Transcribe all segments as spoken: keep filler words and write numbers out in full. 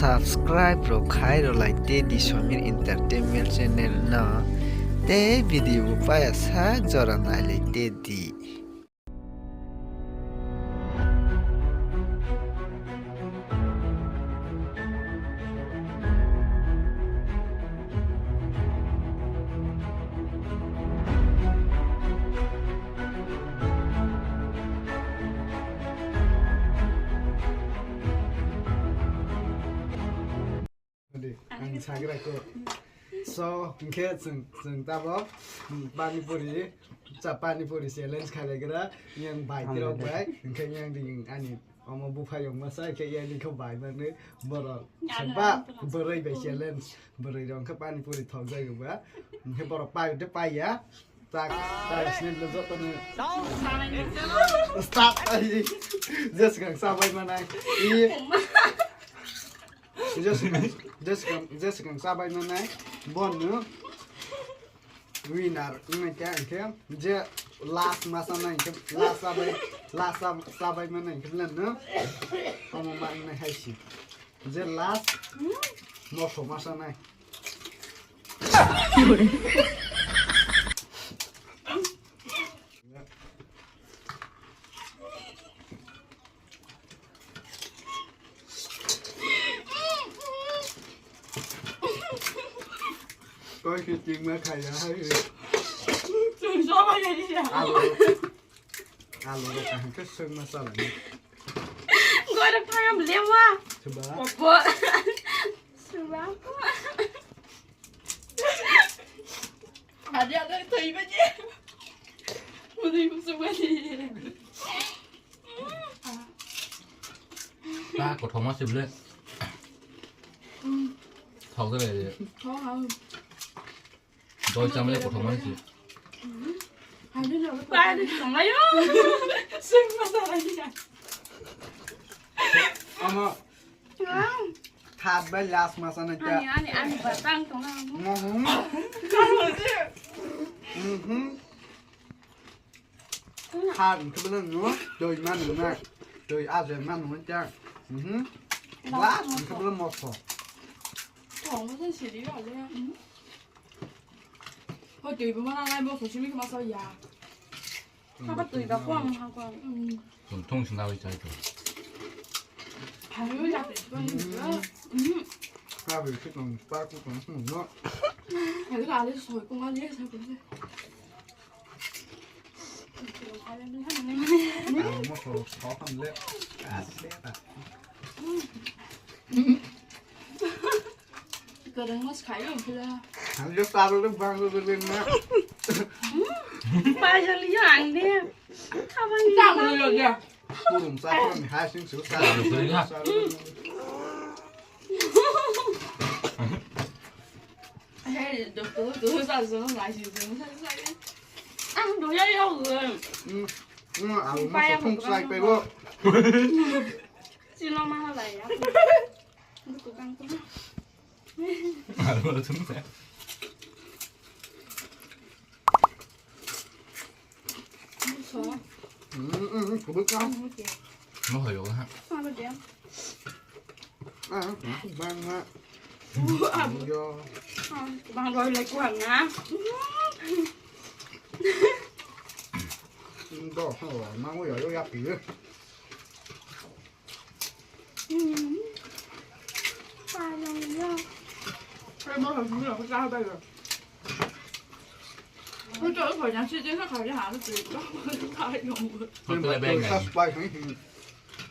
Subscribe rok khai rwlai te di Somir Entertainment channel no, tei video bo paya sak jora nailai te di. Ang sagra ko. So, hingke chwng, chwng tabok, mm, pani puri, cha pani puri challenge khalaigra, yang bai tirok bai, hingke yang ding ani omo buphai yong masa, hingke yang ding kho bai mani borok. Seba, boroi bai challenge, boroi rong khe pani puri thok jai ba, hingke borok pai de pai ya, tak, tak sini lo joto ni. Start ai, jesgang sabai manai. I, Jeswkang, jeswkang, jeswkang chabai manai, bono winner wngkha hingke, je last ma chanai hingke, last chabai, last chab-, chabai manai hingke belai no, omo ma wngnai hai si. Je last, moso ma chanai. Koi khe tingma khaya hai. Chwng sama ya ya. Alo. Alo ro kaham khe sengma chalani. Gora thangam lewa. Coba. Opo. Coba. Ada ada thoi baje. Mudui musu baje. Ba, kothoma se ble. Thok de le. Thok ha. Doi cham le kothoma se. Ba, de thong ayo. Sing ma sa ayo. Ama. Third bai last ma sana kya. Ani, ani, ani batang thong ayo. Mhm. Mhm. Kha wngkhe bwlwng no twi manu na, twi ajai manu wngkhe. Mhm. Last wngkhe bwlwng moso. Thong se siri ya le. Hoi twi bo mana nai moso simi khe masa ya. Haba twi ba kwang ha kwang. Tong tong sing nawi chai to. Hayu ya te ko ni. Mhm. Kha bai khe tong pa ku tong sung no. Hayu la le soi ko ma le sa ko. Kadang mas kayo pula. Ang yo taro le bang le le na. Pajal yo ang de. Kawan. Kurung sa ko ni hasing su sa. Hey, doktor tu sa su ngai si su sa sa. Ah, do ya ya. Hmm. Hmm, ang mo sa thung sai pe bo. Sino mahalaya. Buku kang tu. Malu tu. So. Hmm, hmm, kubut kang. Oke. Mo hoyo ha. Sama dia. Ah, bang ma. Yo. Bang roi lai kuang na. Ndo, ho, ma mo yo yo ya pi. Playback ngai.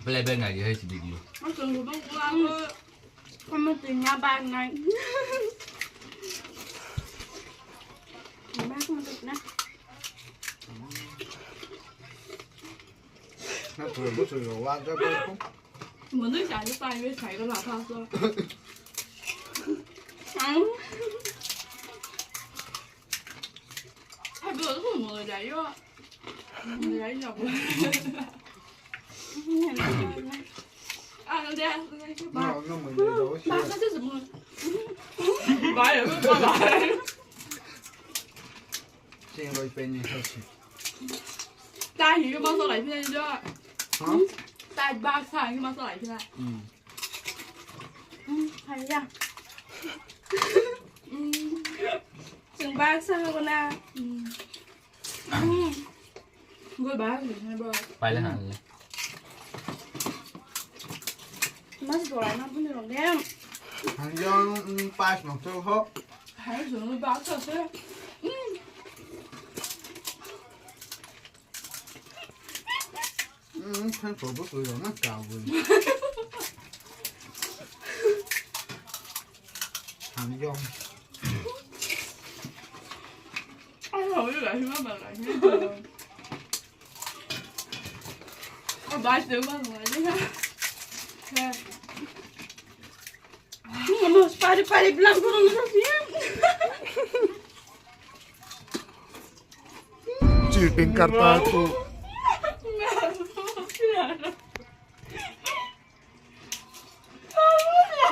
Playback ngai hai si video. Kamu tinggal bangai. Mama aku masuk nah. Mano sa ni pai we sai ko la pa so. Ang. Hai bo ko mo la yo. Mo la yo. Ah, no, de, no, no, mo la yo. Ba sa se mo. Ba ya ba ba. Sing roi pen ni hosi. Ta hi ma so lai phi jo. Ha? Ta ba sa hi ma so lai phi. Hmm. Hmm. Ya. Chwng baksa hago na. Gol ba, gol ba. Paila na. Mas bola na buni rong dem. Hanjang, mm, pas nokto ho. Hai, jong baksa se. Mm, thank you, bu sui na ka bu. Hanjang. Ai, hoi, lai, ma, ma, lai. Oh, bas, de, ma, ma, lai. Pari, pari, blanco, no, no, no. Cheating करता है तू।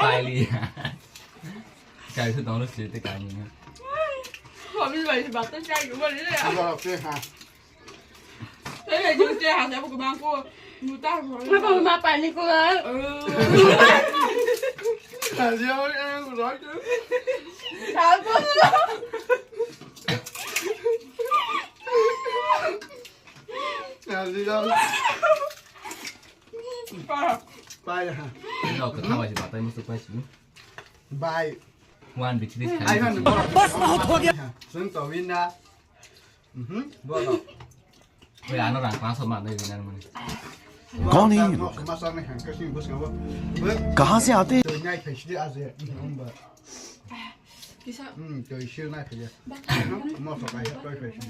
Kylie. Kylie se dono se te kani. Kami bai se bato chai ko bari le. Aba pe ha. Te le ju te ha se ko bang ko muta ko. Ma pa ma pa ni ko. Kylie o e ko ro. Ka ko. Kylie o. Pai ha. Rok ka thabai se batai musu pai si. Bai. One big fish. Ai han. Sun to win na. Mhm. Bo to. Wei ano rang paso ma dai win mani. कौन है ये लोग? Masa ne han kasi bus ngabo. कहाँ से आते हैं? To nai khai si aje. Kisa. Hmm, to isil nai khai. Mo so kai to khai si.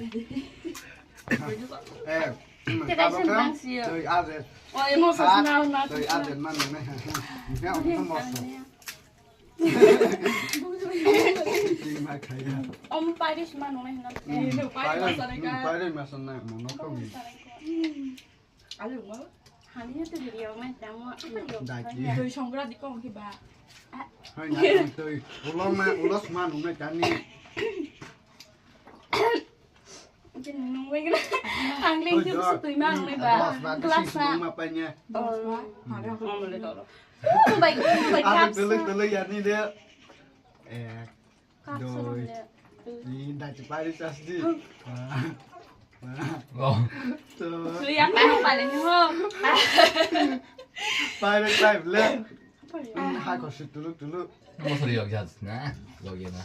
Eh, hmm, Te kai tabok sen kan? Bang siyo. To aje. Oh, emoso Ha? Sna na. To aje man ne. Ya, mo so. Ting ma khai ya. Om Paris ma nung na. Hmm, Paris, Paris ma sa nai ka. Hmm, Paris ma sa nai mo no ko. Alu mo? Hani ya tu video ma tamo. Daki. Tui songra di kong ki ba. Hai na tui. Ulo ma, ulo sma nung na tani. Ang ling tu su tui ma nung ba. Glass na. Glass na. Oh, ma le to. Oh my god, oh my god. Tele tele ya ni de. Eh. Doi. Ni dai te pari chas di. Oh. Suya ka pale ni ho. Pari type le. Ha ko si tulu tulu. Mo sori yok jaz na. Yok ye na.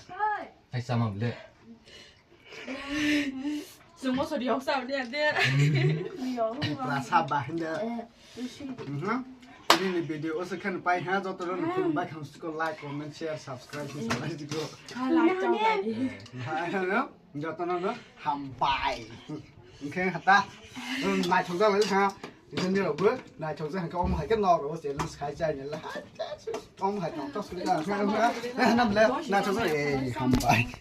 Hai sama le. Sumo sori yok sa de de. Rasa bah de. Mhm. Nini video o se khen pai ha joto ron khum bai kham siko like, comment, share, subscribe ni salai diko. Hai, like tong lai di. Hai, hello. Joto no no ham pai. Nkheng hata. Nai thok jang lai ha. Nini rok bu nai thok jang ka om hai ke no ro se lus khai chai ne la. Om hai no to sui la. Nam le nai thok jang e ham pai.